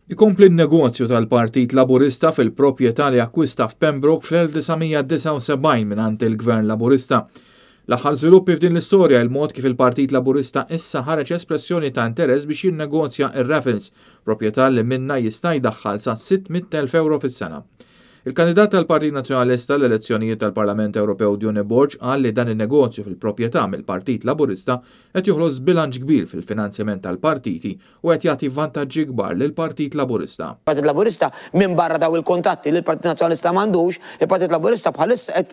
Ikompli n-negozju tal-Partit Laburista fil-proprjetà li akkwista f'Pembroke fl-1979 mingħand il-Gvern Laburista. L-aħħar żviluppi f'din l-istorja il-mod kif il-Partit Laburista issa ħareġ espressjoni ta' interess biex jinnegozja ir-Raffles, proprjetà li minnha jista' jdaħħal sa 600,000 euro fis-sena. Il-kandidat tal-Partit Nazzjonalista l-elezzjonijiet tal-Parlament Ewropew Dione Borg qal li dan in-negozju fil-proprjetà mill-Partit Laburista qed joħloq żbilanċ kbir fil-finanzjament tal-partiti u qed jagħti vantaġġi kbar lill-Partit Laburista. Partit Laburista minn barra daw il-kuntatti li l-Partit Nazzjonalista m'għandux, il-Partit Laburista bħalissa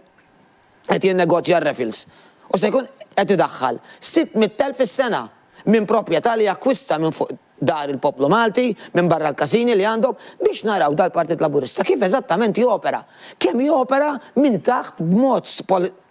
qed jinnegozja r-Raffles. U se jkun qed idaħħal 600,000 fis-sena minn proprjetà li akkwista minn fuq dar il-poplu Malti, minn barra l-każini li għandhom, biex naraw dal-Partit Laburista kif eżattament jopera. Kemm jopera minn taħt b'mod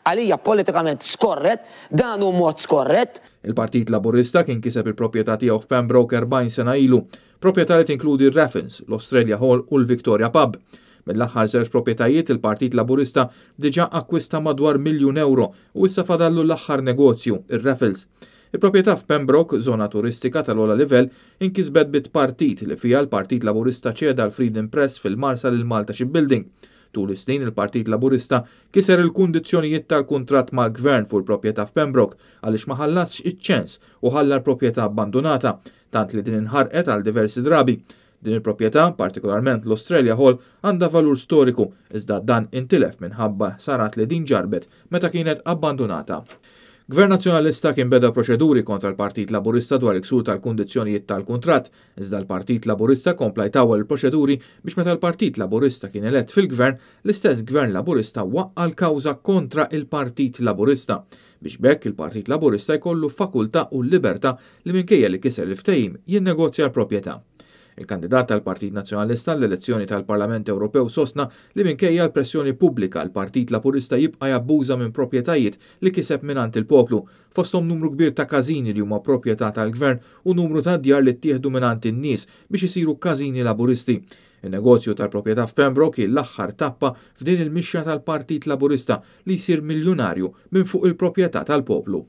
għalija politikament skorrett, dan hu mod skorrett. Il-Partit Laburista kien kiseb il-proprjetà tiegħu f'Pembroke 40 sena ilu, proprjetà li tinkludi r-Raffles, l-Australia Hall u l-Victoria Pub. Mill-aħħar żewġ proprjetajiet il-Partit Laburista diġà akkwista madwar 1 miljun euro u issa fadallu l-aħħar negozju, ir-Raffles. Il-proprjetà f'Pembroke, zona turistika tal-ogħla livell, inkisbet bit-partit li fija l-Partit Laburista ċeda l-Freedom Press fil-Marsa lil Malta Shipbuilding. Tul is-snin il-Partit Laburista kiser il-kundizzjonijiet tal-kuntratt mal-gvern fuq il-proprjetà f'Pembroke għaliex ma ħallasx iċ-ċens u ħalla l-proprjetà abbandonata, tant li din inħarqet għal diversi drabi. Din il-proprjetà, partikolarment l-Australia Hall, għandha valur storiku, iżda dan intilef minħabba ħsarat li din ġarbet meta kienet abbandonata. Gvern Nazzjonalista kien beda proċeduri kontra l-Partit Laburista dwar il-ksur tal-kundizzjonijiet tal-kuntratt, iżda l-Partit Laburista kompla jtawwal il-proċeduri biex meta l-Partit Laburista kien elett fil-gvern, l-istess Gvern Laburista waqqa l-kawża kontra il-Partit Laburista biex b'hekk il-Partit Laburista jkollu fakultà u libertà li minkejja li kiser il-ftehim jinnegozja l-proprjetà. Il-kandidat tal-Partit Nazzjonalista l-elezzjoni tal-Parlament Ewropew sostna li minkejja l-pressjoni pubblika l-Partit Laburista jibqa' jabbuża minn proprjetajiet li kiseb mingħand il-poplu, fosthom numru kbir ta' każini li huma proprjetà tal-gvern u numru ta' djar li ttieħdu mingħand in-nies biex isiru każini Laburisti. Il-negozju tal-proprjetà f'Pembroke l-aħħar tappa f'din il-mixja tal-Partit Laburista li jsir miljonarju minn fuq il-proprjetà tal-poplu.